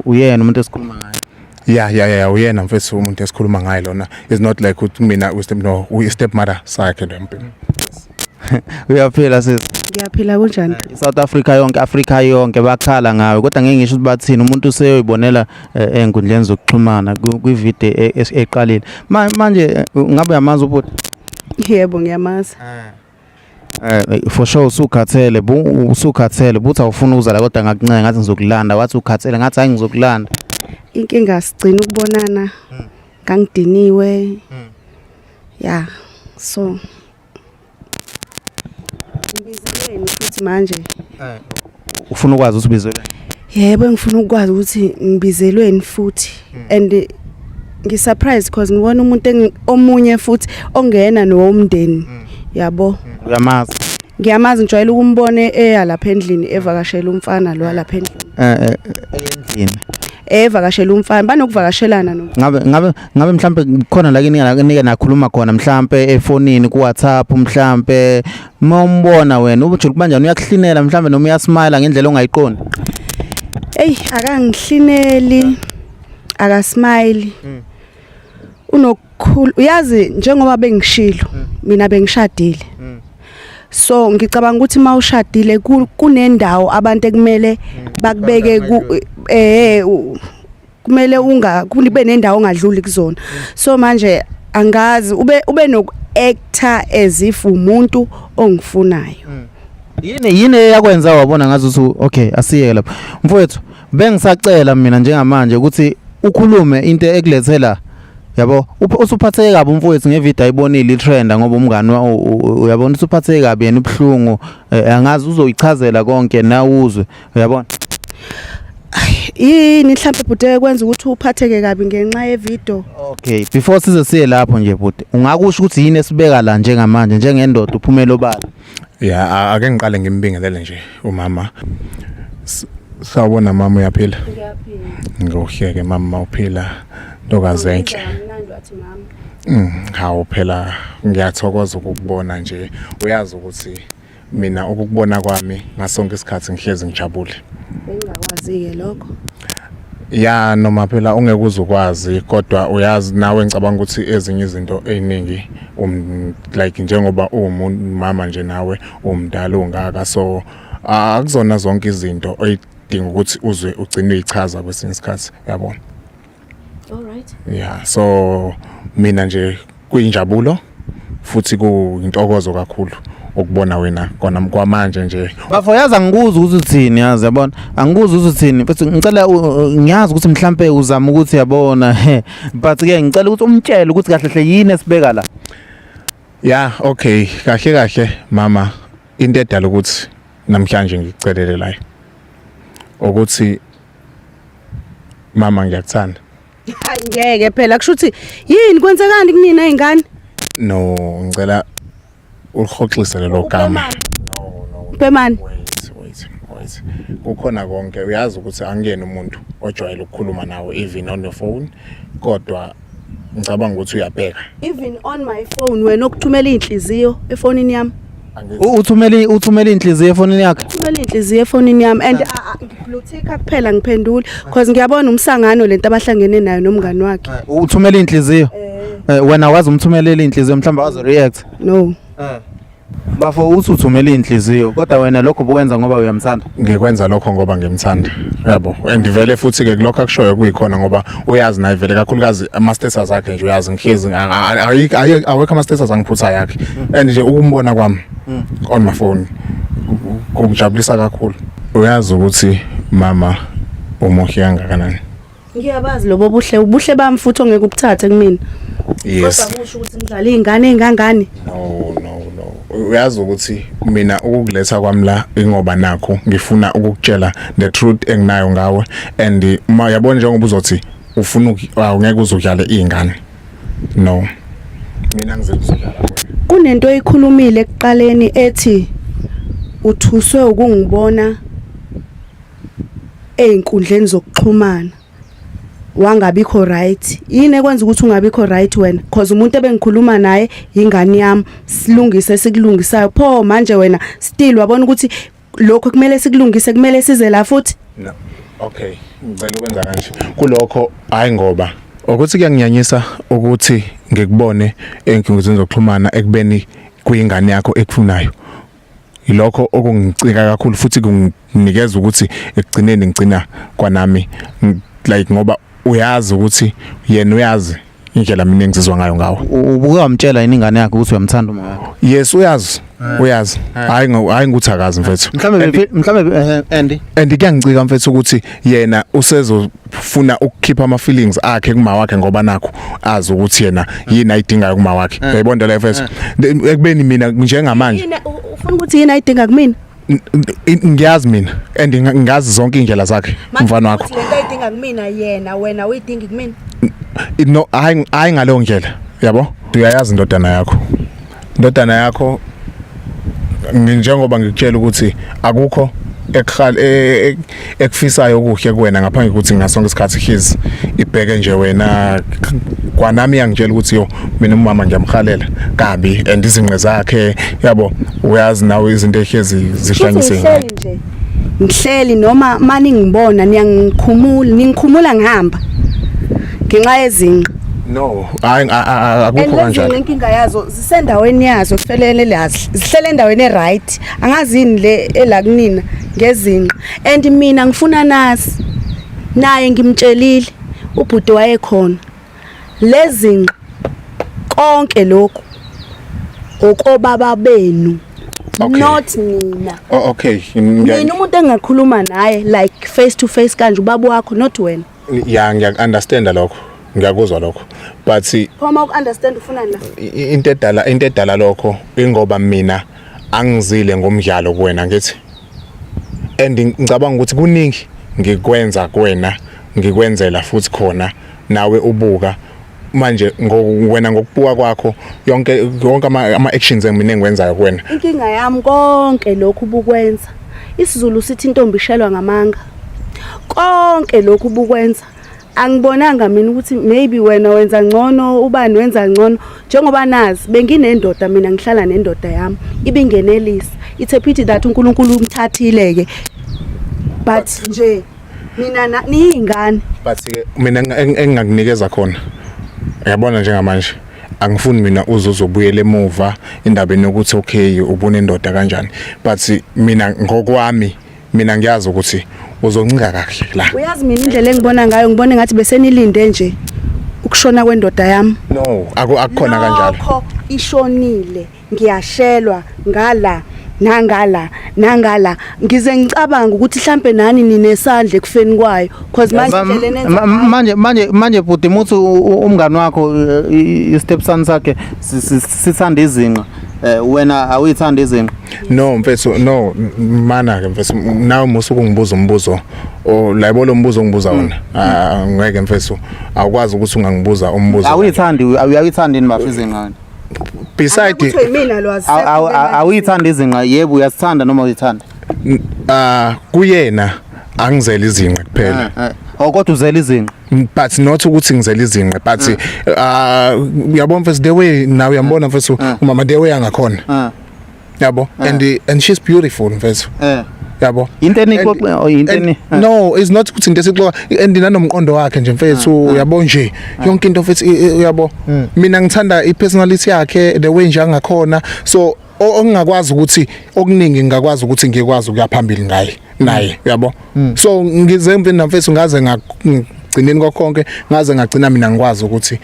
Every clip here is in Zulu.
Uyena umuntu esikhuluma ngaye? Yeah, uyena mfethu umuntu esikhuluma ngaye lona. Is not like ukuthi mina u step, no, u step mother sakhe lo mpilo. Uyaphila, sis? Ngiyaphila, kunjani? South Africa yonke, Africa yonke bakhala ngawe, kodwa ngeke ngisho ukuthi bathini, umuntu useyoyibonela ey'nkundleni zokuxhumana kwivideo eqalile. Manje ngabe uyamazi ubhuti? Yebo, ngiyamazi. For sure usukhathele, usukhathele buthi, awufuni ukuza la, kodwa ngakuncenga ngathi ngizokulanda, wathi ukhathele, ngathi hayi, ngizokulanda. Inkinga sigcina ukubonana ngangidiniwe. Yeah. So ngibizeleni futhi manje? Ufuna ukwazi ukuthi ubizelwe? Yebo, ngifuna ukwazi ukuthi ngibizelweni futhi, and ngisurprised because ngibona umuntu omunye futhi ongena nowomndeni. Yabo. Uyamazi? Ngiyamazi, ngijwayele ukumbona eya lapha endlini, evakashela umfana lo lapha endlini. Endlini? Evakashela umfana, banokuvakashelana no. Ngabe mhlambe khona la kini nike nakhuluma khona mhlambe efonini, ku WhatsApp mhlambe? Mawumbona wena ubujula kanjani? Uyakuhlinela mhlambe noma uyasmile ngendlela ongayiqondi? Ey, akangihlineli, akasmile. Unokukhulu, uyazi, njengoba bengishilo, mina bengishadile. So ngicabanga ukuthi mawushadile kunendawo abantu ekumele bakubeke ku kumele unga kube nendawo ongadluli kuzona. So manje angazi, ube noku actor as if umuntu ongifunayo. Yini eyakwenza wabona ngazi ukuthi okay, asiyeke lapho? Mfowethu, bengisacela mina njengamanje ukuthi ukhulume into ekulethela, yabo. Usuphatheke kabi umfowethu ngevideo ayibonile itrenda, ngoba umngani uyabona, usuphatheke kabi yena, ubuhlungu. Angazi, uzoyichazela konke na uzwe, uyabona. Yini mhlawumbe, bhuti, kwenza ukuthi uphatheke kabi ngenxa yevideo? Okay, before size siye lapho nje, bhuti, ungakusho ukuthi yini esibeka la njengamanje, njengendoda uphumela obala? Yeah, ake ngiqale ngimbingelele nje umama. Sawubona mama, uyaphila? Ngiyaphila. Ngohleke mama, uphila, ntokazi enhle. Kamnandi, wathi mama. Hawu phela, ngiyathokoza ukukubona nje. Uyazi ukuthi mina ukukubona kwami ngasonke isikhathi ngihlezi ngijabule. Bengingakwazi-ke lokho. Ya, noma phela ungeke uze ukwazi, kodwa uyazi nawe, ngicabanga ukuthi ezinye izinto eziningi like njengoba uwumuntu mama nje, nawe umdala ungaka, so akuzona zonke izinto oyidinga ukuthi uzwe ugcine uyichaza kwesinye isikhathi, yabona. All right. Yeah, so mina nje kuyinjabulo futhi kuyintokozo kakhulu ukubona wena kona kwamanje nje. Bafo, yazi angikuzi ukuthi uthini, yazi, yabona, angikuzi ukuthi uthini futhi. Ngicela ngiyazi ukuthi mhlambe uzama ukuthi, yabona, but ke ngicela ukuthi umtshele ukuthi kahle hle yini esibeka la. Yeah, okay, kahle kahle mama, into edala ukuthi namhlanje ngikucelele la ukuthi mama, ngiyakuthanda. Hayi, ngeke phela, kusho ukuthi yini, kwenzekani kunina izingane? No, ngicela ulihoxise lelo gama. No. Bhemani. Wait, wait, wait, kukhona konke. Uyazi ukuthi angiyena umuntu ojwayele ukukhuluma nawe even on your phone, kodwa ngicabanga ukuthi uyabheka. Even on my phone, wena okuthumela inhliziyo efonini yami. Angithi Uthumela inhliziyo efonini yakhe? Thumela inhliziyo efonini yami and ngiblue tick kuphela, ngiphendule because ngiyabona umsangano lento abahlangene nayo nomngani wakhe. Uthumela inhliziyo? Wena wazi umthumelela inhliziyo, mhlawumbe wazo react? No. Bafo, uthi uthumela inhliziyo, kodwa wena lokho bukwenza ngoba uyamthanda? Ngikwenza lokho ngoba ngimthanda, yabo, and vele futhi ke kulokho akushoyo kuyikhona, ngoba uyazi naye vele, kakhulukazi ama status akhe nje, uyazi ngihlezi awekho ama status angiphutha yakhe, and nje ukumbona kwami on my phone kungijabulisa kakhulu. Uyazi ukuthi mama umuhle kangakanani. Ngiyabazi lobo buhle, ubuhle bami futhi ongeke ubuthathe kumina. Yes. Kodwa kusho ukuthi ngidlala izingane ezingangani? No, uyazi ukuthi mina ukukuletha kwami la ingoba nakho ngifuna ukukutshela the truth enginayo ngawe, and uma yabona njengoba uzothi ufuna awungeke uzodlala izingane, no, mina ngizokuzodlala wena. Kunento oyikhulumile ekuqaleni ethi uthuswe ukungibona einkundleni zokuxhumana, wangabikho right. Yini ekwenza ukuthi ungabikho right wena? Because umuntu ebengikhuluma naye ingane yami, silungise sikulungisayo, pho manje wena still wabona ukuthi lokho kumele sikulungise, kumele size la futhi? No, okay. Ngicela ukwenza kanje kulokho, hayi, ngoba ukuthi kuyanginyanyisa ukuthi ngikubone enkundleni zokuxhumana ekubeni kuyingane yakho ekufunayo. Ilokho okungicika kakhulu futhi kunginikeza ukuthi ekugcineni ngigcina kwanami like, ngoba uyazi ukuthi yena uyazi indlela mina engizizwa ngayo ngawe. Ubuke wamtshela yini ingane yakhe ukuthi uyamthanda uma wakhe? Yes, uyazi, uyazi. Hayi, ngokuthi akazi, mfethu. Mhlambe Andy. And kuyangicika, mfethu, ukuthi yena usezofuna ukukhipha ama feelings akhe kuma wakhe, ngoba nakho azi ukuthi yena yini ayidingayo kuma wakhe. Uyayibona le, mfethu, ekubeni mina njengamanje Yini ufuna ukuthi yini ayidinga kumina? Ngiyazi mina and ngazi zonke indlela zakhe umfana wakho. Ukuthi lento ayidinga kumina yena, wena uyidingi kumina? No, hayi, hayi, ngaleyo ndlela, yabo, uyayazi indodana yakho njengoba ngikutshela ukuthi akukho ekuhal ekufisayo okuhle kuwena ngaphandle kokuthi ngasonke isikhathi his ibheke nje wena. Kwanami yangitshela ukuthi yo, mina umama ngiyamhalela kabi and izinqe zakhe, yabo, uyazi nawe izinto ehlezi zihlanyise. Ngihleli nje, ngihleli noma mani ngibona niyangikhumula, ningikhumula ngihamba ngenxa yezinqa. No, hayi, akukho And kanjalo. lezinqa inkinga yazo zisendaweni yazo kufanele lazi zihlele endaweni e-right. Angazi yini le ela kunina ngezinqa, and mina ngifuna nazi naye ngimtshelile ubhuti wayekhona lezinqa konke lokhu okobaba benu, not mina. Oh, okay. Mina umuntu engakhuluma naye like face to face kanje ubaba wakho, not wena. Ya, ngiyaku-understanda lokho, ngiyakuzwa lokho, but Phoma uku-understand ufunani la? Into edala lokho ingoba mina angizile ngomdlalo kuwena, ngithi, and ngicabanga ukuthi kuningi ngikwenza kuwena, ngikwenzela futhi khona nawe ubuka manje wena ngokubuka kwakho yonke yonke ama actions engimina engikwenzayo kuwena. Inkinga yami, konke lokhu bukwenza, isiZulu sithi intombi ishelwa ngamanga. Konke lokhu bukwenza, angibonanga mina ukuthi maybe wena wenza ngcono, ubani wenza ngcono, njengoba nazi benginendoda mina, ngihlala nendoda yami ibingenelisa. It's a pity that uNkulunkulu umthathile ke, but nje mina niyingane. But ke mina engingakunikeza khona, uyabona, njengamanje angifuni mina uze uzobuyela emuva indabeni yokuthi okay, ubona indoda kanjani, but mina ngokwami mina ngiyazi ukuthi uzoncika kahle la. Uyazi mina indlela engibona ngayo, ngibona ngathi besenilinde nje ukushona kwendoda yami. No, akukhona kanjalo. Lokho ishonile, ngiyashelwa ngala nangala nangala, ngize ngicabanga ukuthi mhlambe nani ninesandla ekufeni kwayo, cause manje indlela enenza Manje bhuti, muthi umngani wakho, i-stepson sakhe sithanda izinqa, wena awuyithanda izinqa? No mfethu, no, mana ke mfethu, nawe musuku ngibuza umbuzo o la, yabo, lo mbuzo ongibuza wona. Ah, ngeke mfethu, awukwazi ukuthi ungangibuza umbuzo. Awuyithandi, uyayithanda yini bafo izinqa wena? Beside Kuthiwe yimina lwazi. Awuyithanda izinqa? Yebo, uyasithanda noma uyithanda? Ah, kuyena angizela izinqe kuphela. Oh, kodwa uzela izinqa? But not ukuthi ngizela izinqe, but uyabona mfethu, the way nawe uyambona mfethu umama, the way angakhona, yabo, and she's beautiful, mfethu, yabo. Into enixoxe oh, into eni No, it's not ukuthi into esixoxa, and nanomqondo wakhe nje mfethu, uyabo nje, yonke into mfethu, uyabo, mina ngithanda ipersonality yakhe, the way nje angakhona, so okungakwazi ukuthi okuningi ngingakwazi ukuthi ngikwazi ukuya phambili ngaye naye, uyabo. So ngize mfethu namfethu ngaze ngagcineni kwakhonke, ngaze ngagcina mina ngikwazi ukuthi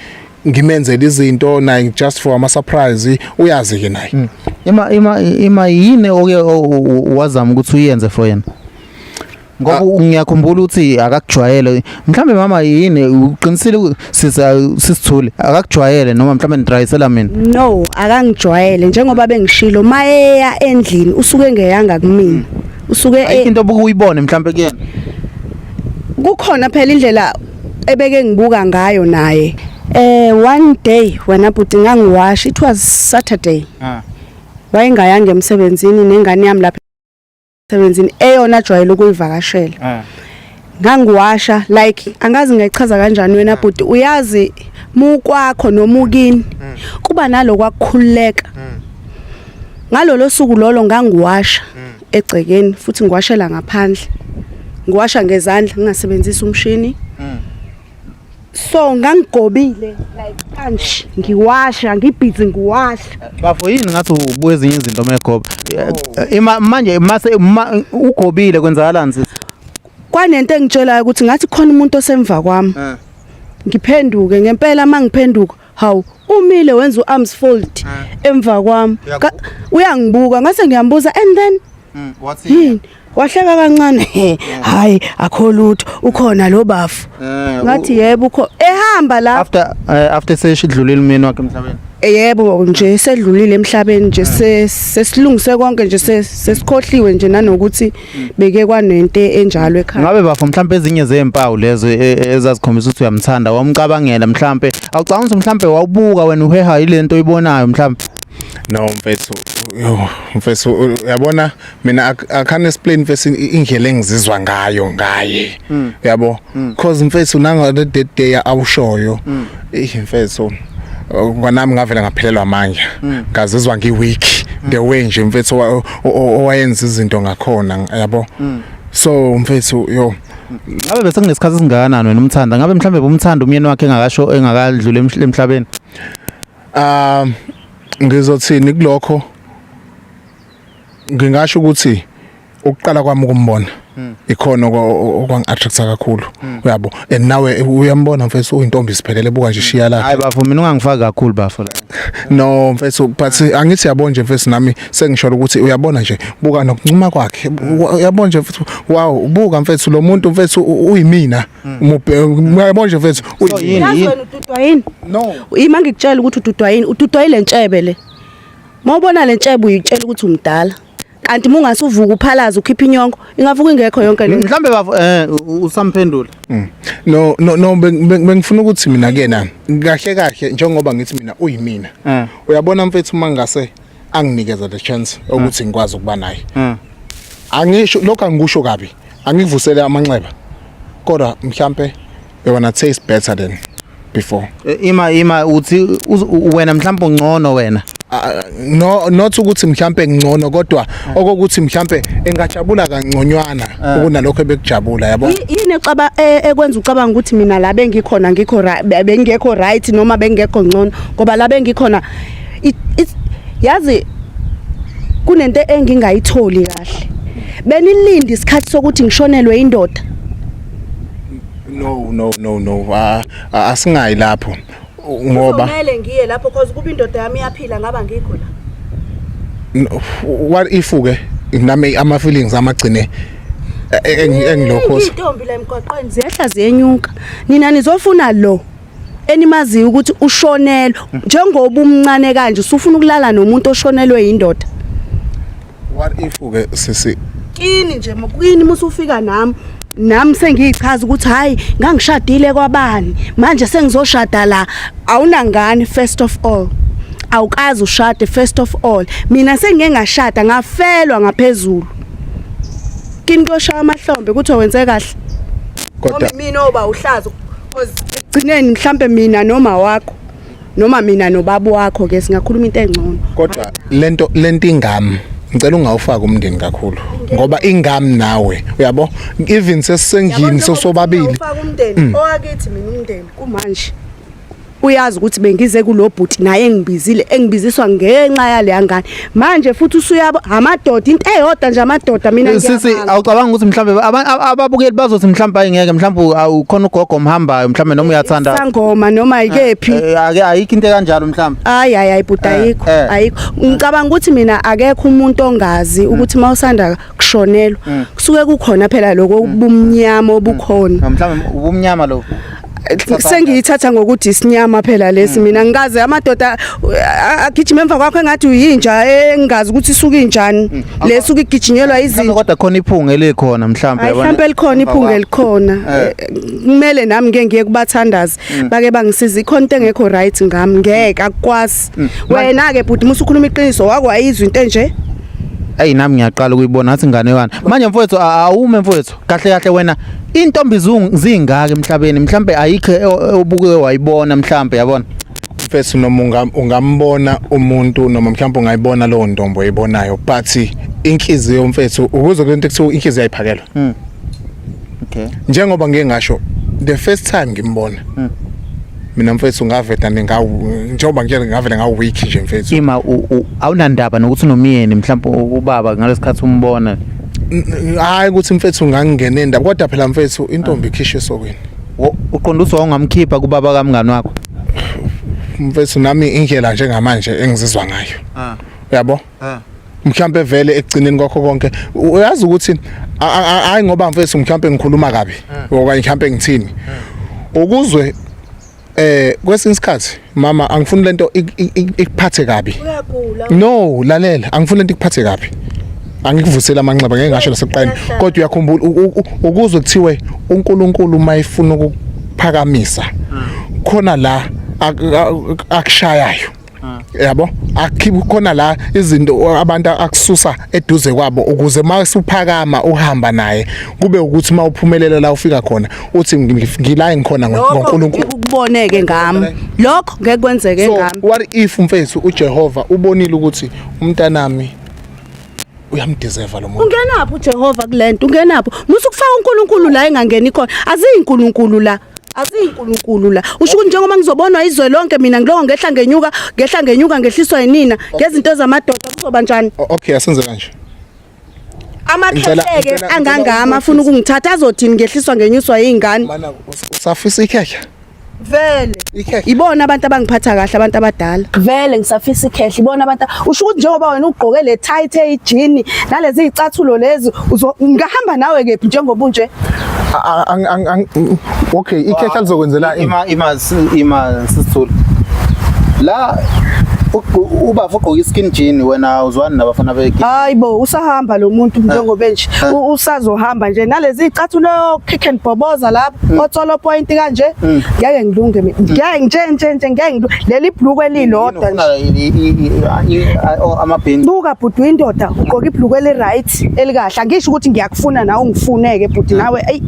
ngimenzele izinto naye just for ama surprise, uyazi ke naye. Ima yini oke wazama ukuthi uyenze for yena? Ngoba ngiyakhumbula ukuthi akakujwayele mhlambe, mama, yini uqinisile sisa sisithule, akakujwayele noma mhlambe nidrayisela mina? No, akangijwayele, njengoba bengishilo, mayeya endlini usuke engeyanga kumina, usuke Ayikho into obuke uyibone mhlambe kuyena? Kukhona phela indlela ebeke ngibuka ngayo naye. One day wena bhuti ngangiwasha, it was Saturday, wayengayanga emsebenzini nengane yami lapha emsebenzini eyona ajwayele ukuyivakashela. Ngangiwasha, like angazi ngichaza kanjani, wena bhuti uyazi mukwakho noma ukini kuba nalokwakukhululeka. Ngalolo suku lolo ngangiwasha egcekeni futhi ngiwashela ngaphandle. Ngiwasha ngezandla ngingasebenzisi umshini. So ngangigobile like kanje ngiwasha ngibhizi ngiwasha. Bafo yini ngathi ubuka ezinye izinto megoba. Ima manje mase ugobile kwenzakalani sisi? Kwanento engitshelayo ukuthi ngathi khona umuntu osemva kwami. Ngiphenduke ngempela mangiphenduka hawu umile wenza uarms fold emva kwami. Uyangibuka ngase ngiyambuza and then Wathi yini wahleka kancane hayi akho lutho ukhona lo bafu. Ngathi yebo ukho ehamba la after seshidlulile umyeni wakhe emhlabeni. Yebo nje sedlulile emhlabeni nje sesilungise konke nje sesikhohliwe nje nanokuthi beke kwanento enjalo ekhaya. Ngabe bafo mhlambe ezinye zezimpawu lezo ezazikhombisa ukuthi uyamthanda wamcabangela mhlambe awucabanga ukuthi mhlambe wawubuka wena uheha ilento oyibonayo mhlambe? No mfethu, yo mfethu uyabona mina I can't explain mfethu indlela engizizwa ngayo ngaye. Uyabo? Cause mfethu nanga the day awushoyo. Eh mfethu kwanami ngavela ngaphelelwa amandla. Ngazizwa ngi-weak the way nje mfethu owayenza izinto ngakhona yabo. So mfethu yo Ngabe bese kunesikhathi esingakanani wena umthanda? Ngabe mhlambe bomthanda umyeni wakhe engakasho engakadluli emhlabeni? Ngizothini kulokho? Ngingasho ukuthi ukuqala kwami ukumbona ikhona okwangi-attracta kakhulu uyabo, and nawe uyambona mfethu uyintombi siphelele buka nje shiya la. Hayi bafo mina ungangifaki kakhulu bafo la. No mfethu but angithi yabo nje mfethu nami sengisho ukuthi uyabona nje buka nokuncuma kwakhe uyabona nje mfethu wow buka mfethu lo muntu mfethu uyimina uyabona nje mfethu uyimina. Yazi wena ududwa yini? No Ima ngikutshela ukuthi ududwa yini, ududwa yile ntshebe le. Mawubona le ntshebe uyitshela ukuthi umdala. Kanti mungasuvuka uphalaza ukhipha inyongo ingavuka ingekho yonke le. Mhlambe bafo usamphendula. No no no bengifuna ukuthi mina kuyena kahle kahle njengoba ngithi mina uyimina. Uyabona mfethu mangase anginikeza the chance ukuthi ngikwazi ukuba naye. Angisho lokho angikusho kabi. Angivusele amanxeba. Kodwa mhlambe you wanna taste better than before. Ima uthi wena mhlambe ungcono wena. No not ukuthi mhlambe ngcono kodwa okokuthi mhlambe engajabula kangconywana ukunalokho ebekujabula yabo. Yini ecaba ekwenza ucabanga ukuthi mina la bengikhona ngikho bengekho right noma bengekho ngcono ngoba la bengikhona yazi kunento engingayitholi kahle. Benilindi isikhathi sokuthi ngishonelwe indoda. No no no no asingayi lapho ngoba kumele ngiye lapho because kuba indoda yami iyaphila ngaba ngikho la. What if ke nami ama feelings amagcine engilokho intombi la emgwaqweni ziyehla ziyenyuka nina nizofuna lo enimaziyo ukuthi ushonelwe njengoba umncane kanje usufuna ukulala nomuntu oshonelwe indoda. What if ke sisi kini nje kini musufika nami sengiyichaza ukuthi hayi ngangishadile kwabani manje sengizoshada la awunangane. First of all awukazi ushade, first of all mina sengike ngashada ngafelwa ngaphezulu kini koshaya amahlombe ukuthi wenze kahle kodwa mina oba uhlaza because ekugcineni mhlambe mina noma wakho noma mina nobaba wakho ke singakhuluma into engcono. Kodwa lento ingami ngicela ungawufaki umndeni kakhulu ngoba ingami nawe uyabo even sesendlini sosobabili ufaka umndeni owakithi mina umndeni kumanje uyazi ukuthi bengize kulobhuti naye engibizile engibiziswa ngenxa yale yangane manje futhi usuyabo amadoda into eyodwa nje amadoda mina Sisi awucabanga ukuthi mhlambe ababukeli bazothi mhlambe ayingeke mhlambe ukhona ugogo omhambayo mhlambe noma uyathanda sangoma noma ikephi ake ayikho into kanjalo mhlambe. Hayi hayi hayi bhuti ayikho ayikho. Ngicabanga ukuthi mina akekho umuntu ongazi ukuthi mawusanda kushonelwa kusuke kukhona phela lokho ubumnyama obukhona. Mhlambe ubumnyama lo. Sengiyithatha ngokuthi isinyama phela lesi mina ngikaze amadoda agijima emva kwakho engathi uyinja engazi ukuthi isuka injani lesuka igijinyelwa izinto. Kodwa khona iphunga elikhona mhlambe yabona. Mhlambe elikhona iphunga elikhona kumele nami ngeke ngiye kubathandazi bake bangisiza ikhona into engekho right ngami ngeke akukwazi. Wena ke bhuti musu ukhuluma iqiniso wakwayizwa into enje. Ey nami ngiyaqala ukuyibona ngathi ingane yana. Manje mfowethu awume mfowethu kahle kahle wena intombi zingaka emhlabeni mhlambe ayikho obuke wayibona mhlambe yabona. Mfethu noma ungambona umuntu noma mhlawumbe ungayibona leyo ntombi oyibonayo but inhliziyo mfethu ukuze kulento ekuthiwa inhliziyo ayiphakelwa. Okay. Njengoba ngike ngasho the first time ngimbona, mina mfethu ngaveda ningawu, njengoba ngike ngavele nga weak nje mfethu. Ima, awunandaba nokuthi unomyeni mhlawumbe ubaba ngalesikhathi umbona? Hayi ukuthi mfethu ngangingena endaba, kodwa phela mfethu intombi ikhishwe esokweni. Uqonda ukuthi wawungamkhipha kubaba kamngani wakho? Mfethu, nami indlela njengamanje engizizwa ngayo, yabo, mhlambe vele ekugcineni kwakho konke uyazi ukuthi hayi, ngoba mfethu mhlambe ngikhuluma kabi okanye mhlambe ngithini, ukuzwe kwesinye isikhathi, mama, angifuni lento ikuphathe kabi. Uyagula. No, lalela, angifuni lento ikuphathe kabi, angikuvusela amanxeba, ngeke ngasho lasekuqaleni, kodwa uyakhumbula ukuzwe kuthiwe uNkulunkulu mayifuna ukuphakamisa khona la akushayayo, yabo, akukhipha khona la izinto abantu akususa eduze kwabo ukuze masuphakama uhamba naye, kube ukuthi mawuphumelela la ufika khona uthi ngila ngikhona ngoNkulunkulu. Ukuboneke ngami lokho, ngeke kwenzeke So ngami. what if mfethu uJehova ubonile ukuthi umntanami uyamdeserve lo muntu? Ungenaphi uJehova kulento? Ungenaphi? Musu kufaka uNkulunkulu la engangeni khona. Aziyinkulunkulu la, aziyinkulunkulu la. Usho ukuthi njengoba ngizobonwa izwe lonke mina ngiloko ngehla ngenyuka, ngehla ngenyuka, ngehliswa yinina ngezinto zamadoda, kuzoba njani? Okay, asenze kanje. Amakhehleke Ngicela angangama afuna ukungithatha azothini ngehliswa ngenyuswa yingane? Mana, usafisa ikhehla? Vele. Ikhehla. Ibona abantu abangiphatha kahle, abantu abadala. Vele ngisafisa ikhehla, ibona abantu. Usho ukuthi njengoba wena ugqoke le tight eyijini nalezi izicathulo lezi, ngahamba nawe kephi njengoba unje? Okay, ikhehla lizokwenzela ini? Ima, ima, ima sisithulu la, ubafa ugqoke iskin jean, wena uzwani nabafana be Hayi bo, usahamba lo muntu njengoba nje usazohamba nje nalezi izicathulo kick and bhoboza lapho otsolo point kanje, ngeke ngilunge mina, ngeke nje nje nje ngeke ngilunge leli bhlukwe elilodwa nje. Amabhinci. Buka bhuti, uyindoda, ugqoka ibhlukwe eli-right, elikahle. Angisho ukuthi ngiyakufuna nawe ungifuneke bhuti nawe, eyi.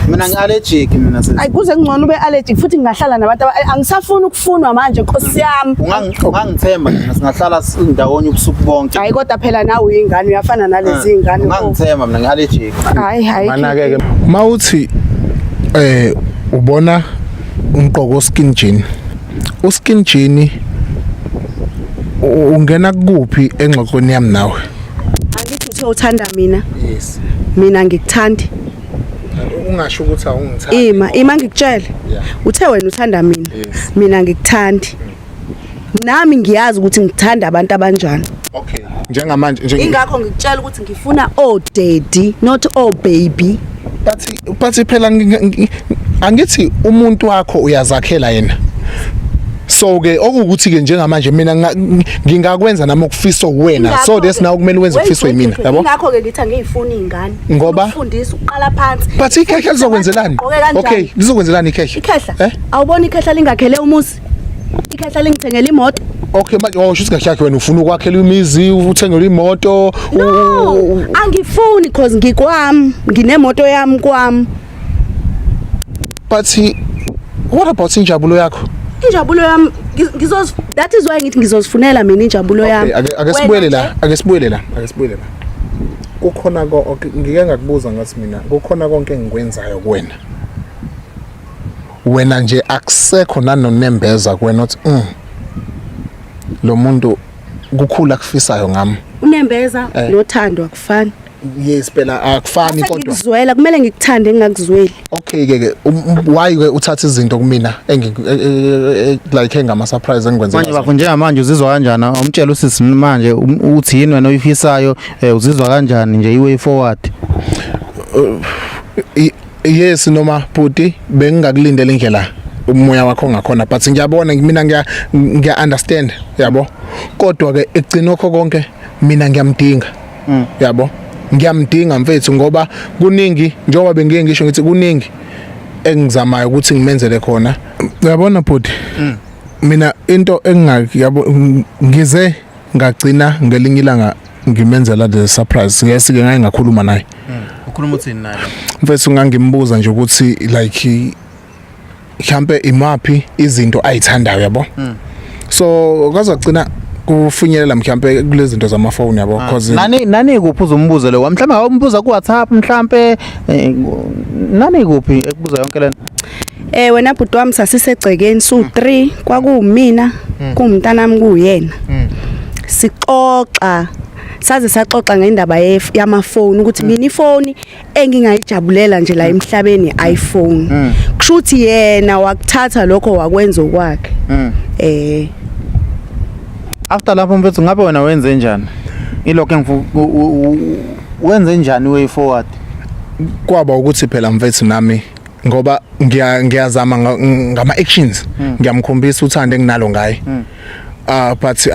Mina ngi-allergic mina, sis. Ayi, kuze kungcono ube allergic futhi ngingahlala nabantu angisafuni ukufunwa manje, nkosi yami. Ungangithemba mina, singahlala ndawonye ubusuku bonke. Hayi, kodwa phela nawe uyingane, uyafana nalezi ingane. Ungangithemba, mina ngi-allergic. Hayi, hayi. Mana ke mawuthi ubona umqoko skin jean, uskin jean ungena kuphi engxoxweni yami nawe? Angithi uthe uthanda mina? Yes. Mina ngikuthandi? Ungasho ukuthi awungithandi. Ima, ima ngikutshele. Uthe wena uthanda mina? Yes. Mina ngikuthandi? Nami ngiyazi ukuthi ngithanda abantu abanjani. Okay, njengamanje nje Ingakho ngikutshela ukuthi ngifuna oh daddy, not oh baby. But phela angithi umuntu wakho uyazakhela yena, so ke okuwukuthi ke njengamanje mina ngingakwenza nami okufiswa wena, so this now kumele wenze okufiswa yimina, yabo. Ingakho ke ngithi angiyifuni ingane. Ngoba? Ukufundisa ukuqala phansi. But ikhehla lizokwenzelani? Ugqoke kanjani? Okay, lizokwenzelani ikhehla? Ikhehla? Eh? Awuboni ikhehla lingakhele umuzi? Ikhehla lingithengela imoto? Okay, manje oh shuthi kahle yakhe wena ufuna ukwakhela imizi, uthengele imoto? No, angifuni cause ngikwami, nginemoto yami kwami. But what about injabulo yakho? Injabulo yami that is why ngithi ngizozifunela mina injabulo yami. Okay, ake sibuyele la, ake sibuyele la, ake sibuyele la. Kukhona ko, okay, ngike ngakubuza ngathi mina kukhona konke engikwenzayo kuwena. Wena nje akusekho nanonembeza kuwena uthi lo muntu kukhula kufisayo ngami? Unembeza nothando akufani. Yes phela, akufani, kodwa ngikuzwela kumele ngikuthande, ngingakuzweli. Okay ke why ke uthatha izinto kumina engi like engama surprise engikwenza? Manje bafo, njengamanje uzizwa kanjani? Umtshela usisi manje uthi yini wena oyifisayo, uzizwa kanjani nje, i-way forward? Yes, noma bhuti, bengingakulindela indlela umoya wakho ngakhona, but ngiyabona mina ngiya understand, yabo, kodwa ke ekugcinokho konke mina ngiyamdinga, yabo, ngiyamdinga mfethu, ngoba kuningi, njengoba bengiye ngisho ngithi kuningi engizamayo ukuthi ngimenzele khona, uyabona bhuti. Mina into engingaki, yabo, ngize ngagcina ngelinye ilanga ngimenzela the surprise. Yes ke, ngake ngakhuluma naye. Ukhuluma uthini naye? Mfethu, ngangimbuza nje ukuthi like mhlambe imaphi izinto ayithandayo, yabo. So kwazagcina Kufinyelela mhlambe kulezi zinto zamafoni, yabo, cause Nani kuphi uzumbuzo lo? Mhlawumbe awumbuza ku WhatsApp mhlambe, nani kuphi ekubuza yonke lento? Wena bhuti wami, sasisegcekeni su 3, kwakuwumina, kuwumntanami, kuyena. Sixoxa saze saxoxa ngendaba yamafoni ukuthi mina ifoni engingayijabulela nje la emhlabeni iPhone. Kusho ukuthi yena wakuthatha lokho wakwenza okwakhe. After lapho mfethu, ngabe wena wenze njani? Ilokho engifu wenze njani, way forward? Kwaba ukuthi phela mfethu nami ngoba ngiyazama ngama actions, ngiyamkhombisa uthando enginalo ngaye, but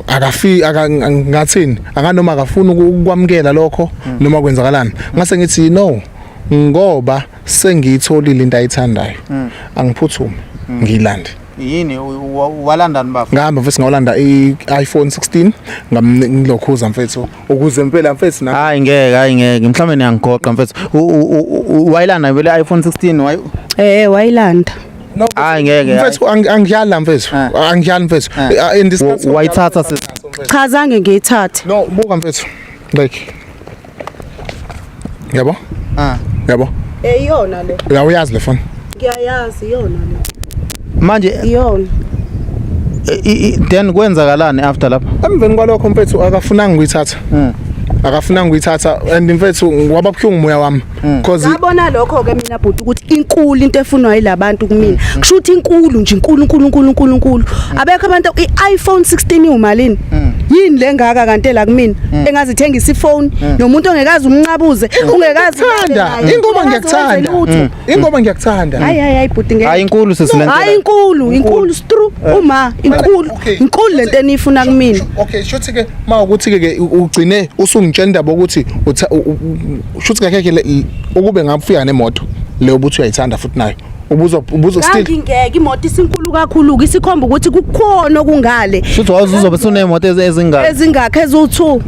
akafi ngathini, akanoma akafuni ukwamukela lokho noma kwenzakalani. Ngase ngithi no, ngoba sengiyitholile into ayithandayo, angiphuthume ngiyilande. Yini walandani, baba? Ngahamba mfethu, ngawulanda i-iPhone 16, ngamlokhuza mfethu ukuze impela mfethu na Hayi ngeke, hayi ngeke, mhlawumbe niyangigoqa mfethu. Wayilanda vele iPhone 16 wayi? Wayilanda. No. Hayi ngeke. Mfethu, angidlali la mfethu. Angidlali mfethu. In this Wayithatha sis? Cha, zange ngiyithathe. No, buka mfethu, like, yabo. Yabo. Iyona le. Uyazi le phone? Ngiyayazi, iyona le. Manje Iyona. Then kwenzakalani after lapho? Emveni kwalokho mfethu akafunanga ukuyithatha. Akafunanga ukuyithatha and mfethu waba buhlungu umoya wami because Ngabona lokho ke mina bhuti ukuthi inkulu into efunwa yilabantu kumina. Kusho ukuthi inkulu nje, inkulu, inkulu, inkulu, inkulu, inkulu. Abekho abantu, i-iPhone 16 iwumalini? Yini lengaka kanti la kumina? Engazithengisa ifone nomuntu ongekazi umncabuze, ungekazi Thanda ingoba ngiyakuthanda, ingoba ngiyakuthanda. Hayi, hayi, hayi bhuti, ngeke. Hayi, inkulu sesilento. Hayi, inkulu, inkulu stru uma inkulu. Inkulu lento enifuna kumina. Okay, shuthi ke mawukuthi ke ugcine usungitshela indaba ukuthi shuthi kahle kahle ukube ngafika nemoto leyo ubuthi uyayithanda futhi nayo ubuzo still Ngangingeke, imoto isinkulu kakhulu, isikhomba ukuthi kukhona okungale. Futhi wazi uzobe sunemoto ezingaka? Ezingakho, eziwu2.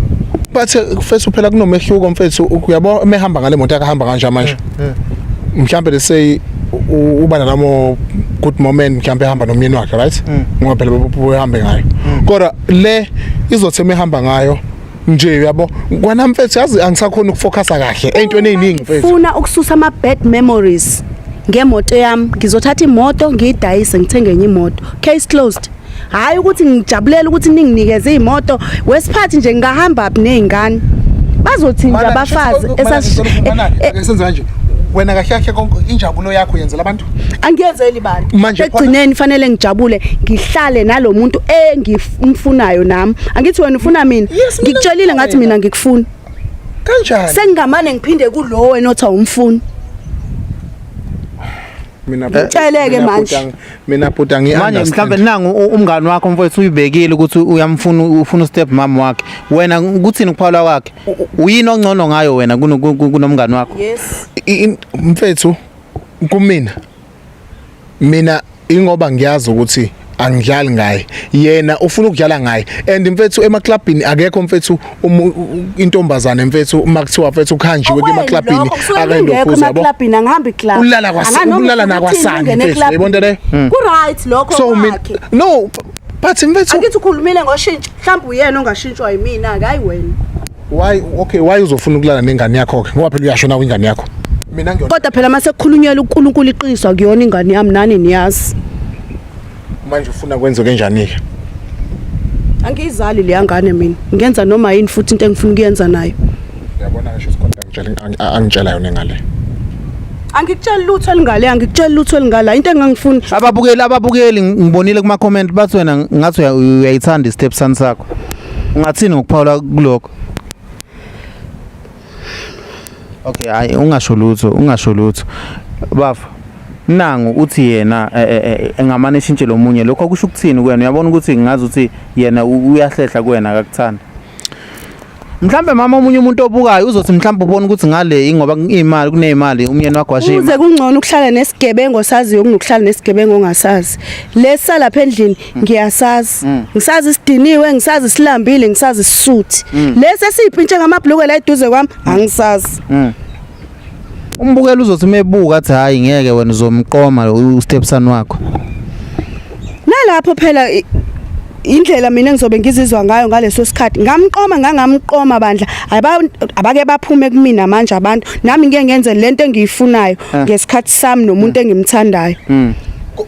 But mfethu phela kunomehluko mfethu, uyabo, emehamba ngale moto akahamba kanje manje, mhlambe let's say uba nalamo good moment, mhlambe ehamba nomyeni wakhe, right, ngoba phela behambe ngayo, kodwa le izothi emehamba ngayo nje, uyabo, kwana mfethu, yazi angisakhona ukufocusa kahle ey'ntweni ey'ningi mfethu. Funa ukususa ama bad memories ngemoto yami, ngizothatha imoto ngiyidayise, ngithenge enye imoto, case closed. Hayi ukuthi ngijabulela ukuthi ninginikeze imoto wesiphathi nje, ngingahamba phi nezingane? Bazothi nje abafazi Senze kanje, wena kahle kahle konke injabulo yakho yenzela abantu. Angiyenzeli bantu. Manje Ekugcineni fanele ngijabule, ngihlale nalomuntu engimfunayo nami. Angithi wena ufuna mina? Yes, mina. Ngikutshelile ngathi mina ngikufuna. Kanjani? Sengingamane ngiphinde kulo wena othi awumfuni. Mina Ngitsheleke mina manje. Mina bhuti angi Manje mhlambe nangu umngani wakho mfowethu uyibekile ukuthi uyamfuna, ufuna step mom wakhe. Wena kuthini ukuphawula kwakhe? Uyini ongcono ngayo wena kunomngani wakho? Yes. Mfethu, kumina mina ingoba ngiyazi ukuthi angidlali ngaye, yena ufuna ukudlala ngaye. And mfethu, emaklabhini akekho mfethu intombazane mfethu uma kuthiwa mfethu kuhanjiwe emaklabhini akayinokhuza, yabo, emaklabhini angihambi club. Ulala nakwasani mfethu, yayibona into leyo? Ku right lokho So mina kwakhe. No, but mfethu Angithi ukhulumile ngoshintsho, mhlawumbe uyena ongashintshwa yimina ke, hayi wena. Why, okay, why uzofuna ukulala nengane yakho ke? Ngoba phela uyasho nawe ingane yakho, mina ngiyona. Kodwa phela mase kukhulunyelwa uNkulunkulu, iqiniso akuyona ingane yami, nani niyazi. Manje ufuna kwenze kanjani ke? Angiyizali leya ngane mina, ngenza noma yini futhi into engifuna ukuyenza nayo. Uyabona ngisho isikhonto angitshela angitshela yona ngale. Angikutsheli lutho elingale, angikutsheli lutho elingala, into engangifuni. Ababukeli ngibonile kuma comment bathi wena ngathi uyayithanda i-step son sakho. Ungathini ngokuphawula kulokho? Okay, hayi, ungasho lutho, ungasho lutho. Bafa. Nangu uthi yena engamane eshintshe lo munye, lokho kusho ukuthini kuwena? Uyabona ukuthi ngazi ukuthi yena uyahlehla kuwena, akakuthanda. Mhlambe mama omunye umuntu obukayo uzothi mhlambe ubona ukuthi ngale ingoba imali kunezimali umyeni wakho washiya. Uze kungcono ukuhlala nesigebengu osaziyo kunokuhlala nesigebengu ongasazi. Lesa lapha endlini ngiyasazi, ngisazi isidiniwe, ngisazi silambile, ngisazi sisuthi. Lesi esipintshe ngamabhluke la eduze kwami angisazi. Umbukeli uzothi mebuka athi hayi ngeke, wena uzomqoma u-stepson wakho. Nalapho phela Indlela mina engizobe ngizizwa ngayo ngaleso sikhathi, ngamqoma ngangamqoma bandla, abake baphume kumina manje abantu, nami ngeke ngenze lento engiyifunayo ngesikhathi sami nomuntu engimthandayo.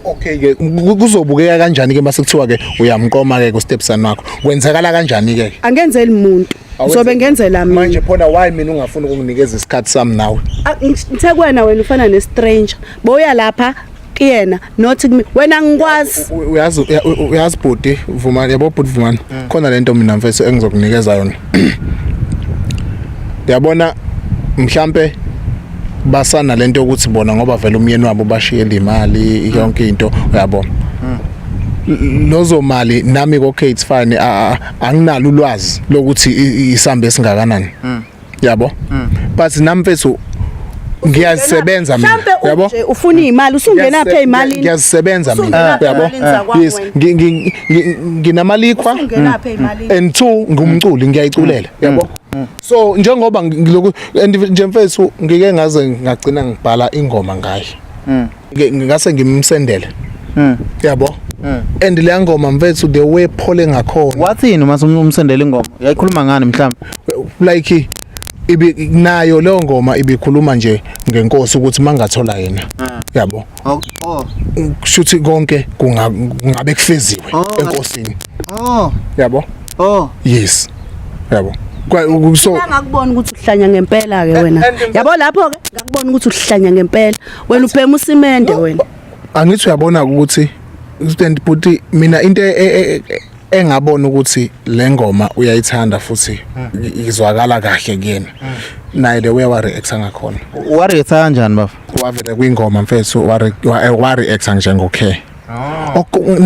Okay ke, kuzobukeka kanjani ke mase kuthiwa ke uyamqoma ke ku stepson wakho? Kwenzakala kanjani ke? Angenzeli muntu, ngizobe ngenzela mina. Manje phona why mina ungafuni ukunginikeza isikhathi sami nawe? Ah, ngithe kuwena, wena ufana ne-stranger, boya lapha kuyena, not kimi, wena ngikwazi. Uyazi bhuti Vumani, yabo bhuti Vumani, khona lento mina mfethu engizokunikeza yona, yabona. Mhlambe basana lento yokuthi bona ngoba vele umyeni wabo bashiyela imali, yonke into, uyabona, lozo mali nami, okay, it's fine, anginalo ulwazi lokuthi isambe esingakanani, yabo, but nami mfethu ngiyazisebenza mina. Mhlampe yabo nje ufuna imali, usungena phe imalini. Ngiyazisebenza mina. Usungenaphi yabo emalini zakwami Yes. wena? Nginamalikhwa Usungenaphi emalini? And two, ngumculi, ngiyayiculela, yabo. So njengoba ngiloku and nje mfethu ngike ngaze ngagcina ngibhala ingoma ngaye, ngase ngimsendele, yabo, and leya ngoma mfethu, the way phole ngakhona. Wathini uma umsendela ingoma? Yayikhuluma ngani mhlawumbe? Like ibi nayo leyo ngoma ibikhuluma nje ngenkosi ukuthi mangathola yena, yabo, kushuthi konke kungabe kufeziwe enkosini, yabo. Yes, yabo. So Ngakubona ukuthi uhlanya ngempela ke wena. Yabo, lapho ke ngakubona ukuthi uhlanya ngempela wena, ubhema usimende wena. Angithi uyabona ukuthi and but mina into engabona ukuthi le ngoma uyayithanda futhi izwakala kahle kuyena naye, the way wa react ngakhona. Wareacta kanjani, bafa? Wavele kwingoma mfethu wa react njengokhe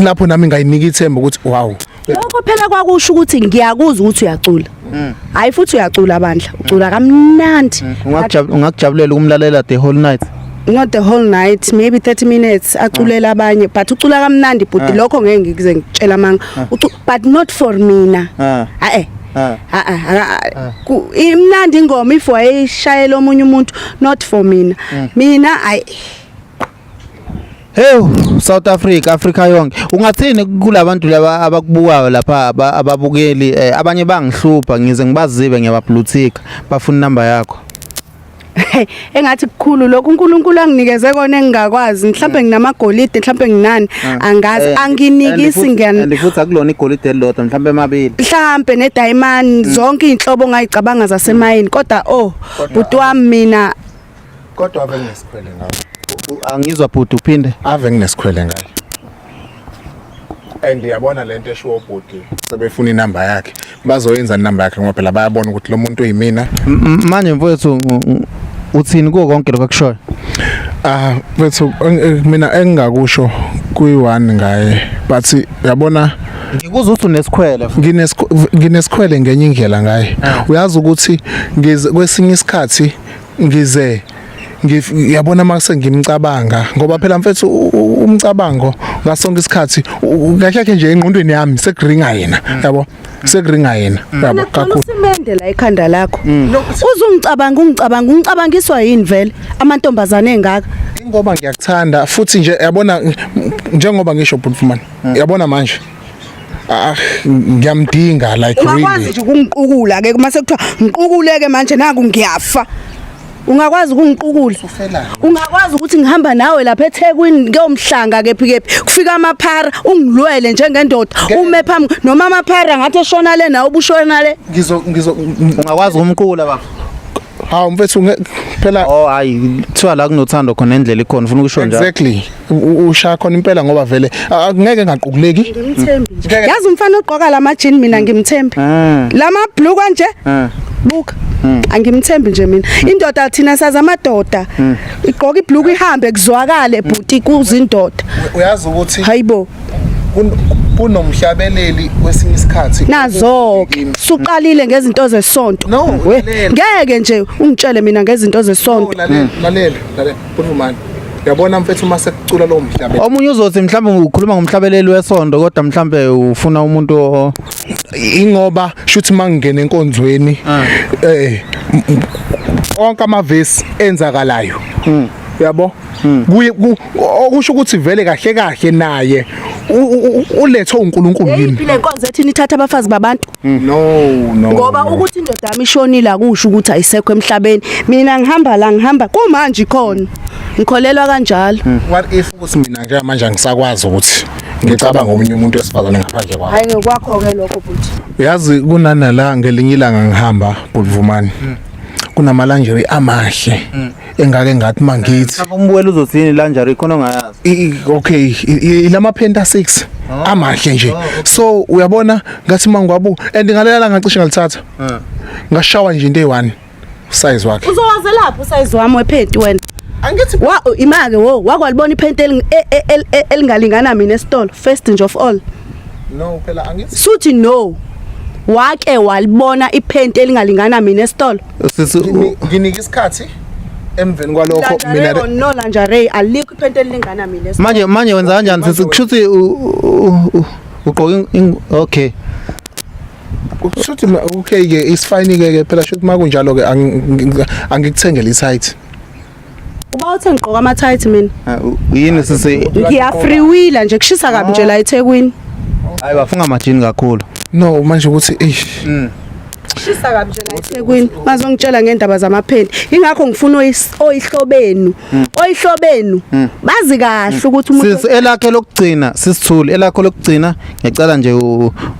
lapho nami ngayinika ithemba ukuthi wow. Lokho phela kwakusho ukuthi ngiyakuzwa ukuthi uyacula. Hayi, futhi uyacula bandla, ucula kamnandi. Ungakujabulela ukumlalela the whole night? Not the whole night, maybe 30 minutes aculela abanye, but ucula kamnandi bhuti, lokho ngeke ngikuze ngitshela manga. But not for mina. Eh. Ah, imnandi ingoma if wayeshayela omunye umuntu, not for mina. Mina ay. Hey, South Africa, Africa yonke. Ungathini kulabantu laba abakubukayo lapha, ababukeli? Abanye bangihlupha ngize ngibazibe, ngiyabablutika, bafuna inamba yakho. Engathi kukhulu lokhu uNkulunkulu anginikeze kona engingakwazi, mhlawumbe nginamagolide, mhlawumbe nginani, angazi. Anginikisi ngiyani. And futhi akulona igolide elilodwa, mhlawumbe emabili. Mhlambe nediamond, zonke inhlobo ongayicabanga zasemayini, kodwa oh bhuti wami mina. Kodwa ave nginesikhwele ngawe. Angizwa bhuti, uphinde. Ave nginesikhwele ngaye, and yabona lento eshiwo bhuti, sebefuna inamba yakhe, bazoyenza inamba yakhe ngoba phela bayabona ukuthi lo muntu uyimina. Manje mfowethu, uthini kuwo konke lokho akushoyo? Ah mfethu, mina engingakusho kuyi-one ngaye, but yabona, Ngikuzwa ukuthi unesikhwele futhi. Nginesikhwele ngenye indlela ngaye. Uyazi ukuthi ngize kwesinye isikhathi ngize yabona mase ngimcabanga, ngoba phela mfethu umcabango ngasonke isikhathi kahle kahle nje engqondweni yami sekuringa yena, yabo, sekuringa yena, yabo, kakhulu. Usimende la ekhanda lakho, uzungicabanga, ungicabanga, ungicabangiswa yini vele amantombazane engaka? Ngoba ngiyakuthanda futhi nje, yabona, njengoba ngisho bhuti, yabona manje, ah, ngiyamdinga like Ungakwazi really. nje ukungiqukula ke uma sekuthiwa ngiqukuleke manje, naku ngiyafa, ungakwazi ukungiqukula? Ungakwazi ukuthi ngihamba nawe lapha eThekwini kuyomhlanga kephi kephi, kufika amaphara, ungilwele njengendoda, ume phambi noma amaphara ngathi eshona le nawe ubushona le? Ngizo Ungakwazi ukumqula, baba? Hawu mfethu, phela Oh hayi, kuthiwa la kunothando khona endlela ikhona, ufuna ukusho njalo? Exactly. Ushaya khona impela, ngoba vele angeke ngaqukuleki. Ngimthembi nje, yazi, umfana ogqoka lamajini mina ngimthembi. Lama blue kanje, buka, angimthembi nje mina. Indoda, thina sazi amadoda igqoka ibhlukwe ihambe kuzwakale bhuti kuzindoda. Uyazi ukuthi Hayibo. Kunomhlabeleli kwesinye isikhathi. Nazo ke suqalile ngezinto zesonto. No, We, lalela. Ngeke nje ungitshele mina ngezinto zesonto. Lalela, lalela, lalela Bhut'Vumani, uyabona mfethu, uma sekucula lowo mhlabeleli, Omunye uzothi mhlawumbe ukhuluma ngomhlabeleli wesondo, kodwa mhlawumbe ufuna umuntu ingoba shuthi mangingena enkonzweni, onke amavesi enzakalayo, yabo, kuye okusho ukuthi vele kahle kahle naye Ulethwe uNkulunkulu kimi. Eyiphi le nkonzo ethi nithatha abafazi babantu? No, no. Ngoba no. ukuthi indoda yami ishonile akusho ukuthi ayisekho emhlabeni. Mina ngihamba la, ngihamba kumanje ikhona. Ngikholelwa kanjalo. What if ukuthi mina nje manje angisakwazi ukuthi ngicabanga omunye umuntu wesifazane ngaphandle kwakho? Hayi, ngokwakho ke lokho, bhuti. Uyazi, kunanala ngelinye ilanga ngihamba, Bhut'Vumani, kunama-lingerie amahle engake ngathi mangithi Mhlawumbe umbukeli uzothini, lingerie khona ongayazi. Okay, ilama Penta 6 amahle nje. So uyabona, ngathi mangwabu and ngalela ngacishe ngalithatha, ngashawa nje into eyi1 size wakhe. Uzowazelaphi usize wami wephenti wena? Angithi Wa imake wo wakwalibona iphenti elingalingana mina esitolo, first nje of all? No, phela angithi Suthi no. Wake walibona iphenti elingalingana mina esitolo? Sisi Nginika isikhathi emveni kwalokho Lingerie mina or no lingerie, alikho iphenti elilingana mina esitolo. Manje wenza kanjani, sisi? Kushuthi ugqoke okay. Kushuthi okay ke, is fine ke phela. Shuthi makunjalo ke angikuthengele i-tight. Uba uthe ngigqoka ama tight mina. Ah, yini sisi? Ngiya freewheeler nje, kushisa kabi nje la eThekwini. Hayi, bafunga amajini kakhulu. No, manje ukuthi eish. Kushisa kabi nje la eThekwini. Bazongitshela ngendaba zamaphenti. Ingakho ngifuna oyihlobenu. Oyihlobenu bazi kahle ukuthi umuntu Sisi, elakhe lokugcina, sisithuli, elakho lokugcina, ngiyacela nje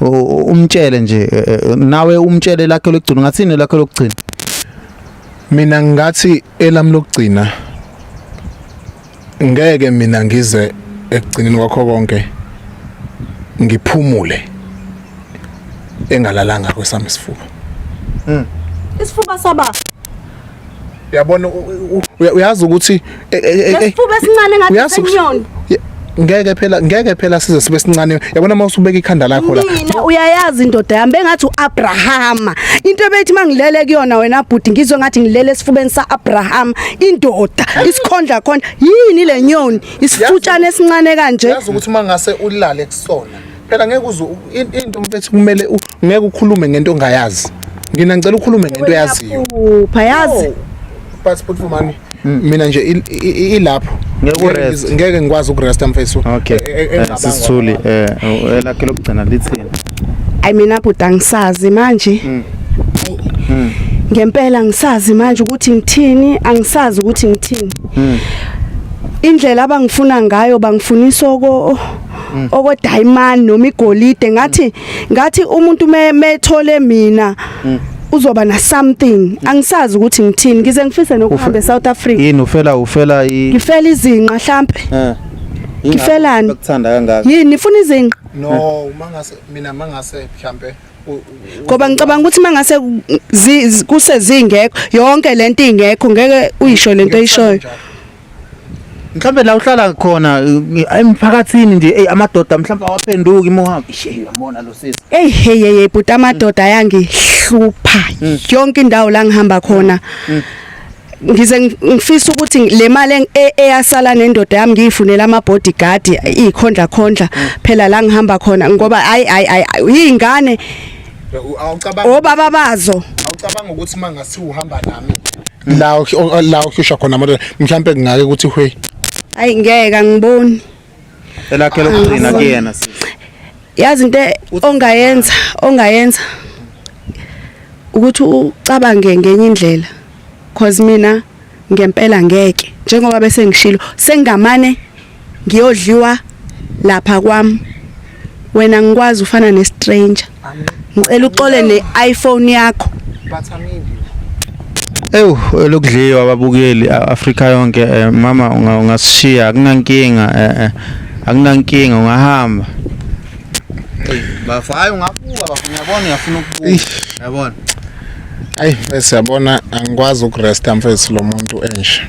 umtshele nje, nawe umtshele elakhe lokugcina. Ungathini elakho lokugcina? Mina ngathi elami lokugcina, ngeke mina ngize ekugcineni kwakho konke ngiphumule engalalanga kwesami isifuba. Isifuba saba Uyabona, uyazi ukuthi lesifuba esincane ngathi Uyazi ukuthi- senyoni. Ngeke phela size sibe sincane. Yabona, uma usubeka ikhanda lakho la. Mina uyayazi indoda yami bengathi uAbrahama. Into ebethi mangilele kuyona wena bhuti, ngizwe ngathi ngilele esifubeni saAbraham. Indoda isikhondla khona yini le nyoni, isifutshane esincane kanje? Yazi ukuthi uma ngase ulale kusona phela ngeke uze into, mfethu, kumele ngeke ukhulume ngento ongayazi. Ngina ngicela ukhulume ngento oyaziyo. Uyaphupha, yazi. But Bhut'Vumani, mina nje ilapho. Ngeke urest. Ngeke ngikwazi ukuresta, mfethu. Okay. Sisithuli, elakhe lokugcina lithini? Ayi, mina bhuti angisazi manje. Ngempela ngisazi manje ukuthi ngithini, angisazi ukuthi ngithini. Indlela abangifuna ngayo, bangifunisa oko diamond noma igolide. Ngathi umuntu methole mina uzoba na something. Angisazi ukuthi ngithini, ngize ngifise nokuhamba eSouth Africa. Yini, ufela i Ngifela izinqa mhlambe. Ngifelani? Bakuthanda kangaka. Yini, nifuna izinqa? No, mangase mina mangase mhlambe Ngoba ngicabanga ukuthi mangase kuse zingekho yonke lento, ingekho, ngeke uyisho lento oyishoyo. Mhlawumbe la uhlala khona, emphakathini nje, ey, amadoda mhlawumbe awaphenduki uma uhamba. Ishe, uyabona lo sisi. Hey hey hey bhuti, amadoda ayangihlupha yonke indawo la ngihamba khona. Ngize ngifisa ukuthi le mali eyasala nendoda yami ngiyifunela ama bodyguard, ikhondla khondla phela la ngihamba khona, ngoba ayi ayi ayi izingane Awucabanga obaba bazo. Awucabanga ukuthi mangase uhamba nami la uhlushwa khona amadoda, mhlambe kungake ukuthi hwe? Ayi, ngeke, angiboni. Elakhe lokugcina kuyena, sisi. Yazi, into ongayenza ukuthi ucabange ngenye indlela, cause mina ngempela ngeke, njengoba bese ngishilo, sengamane ngiyodliwa lapha kwami. Wena ngikwazi ufana nestranger. Ngicela uxole ne-iPhone yakho. But I mean Ewu, lokudliwa, ababukeli Afrika yonke, mama, ungasishiya, akunankinga, akunankinga, ungahamba. Hey bafa, hayi, ungabuka bafa, ngiyabona uyafuna ukubuka. Yabona. Ayi, bese yabona, angikwazi ukuresta, mfethu, lo muntu enje.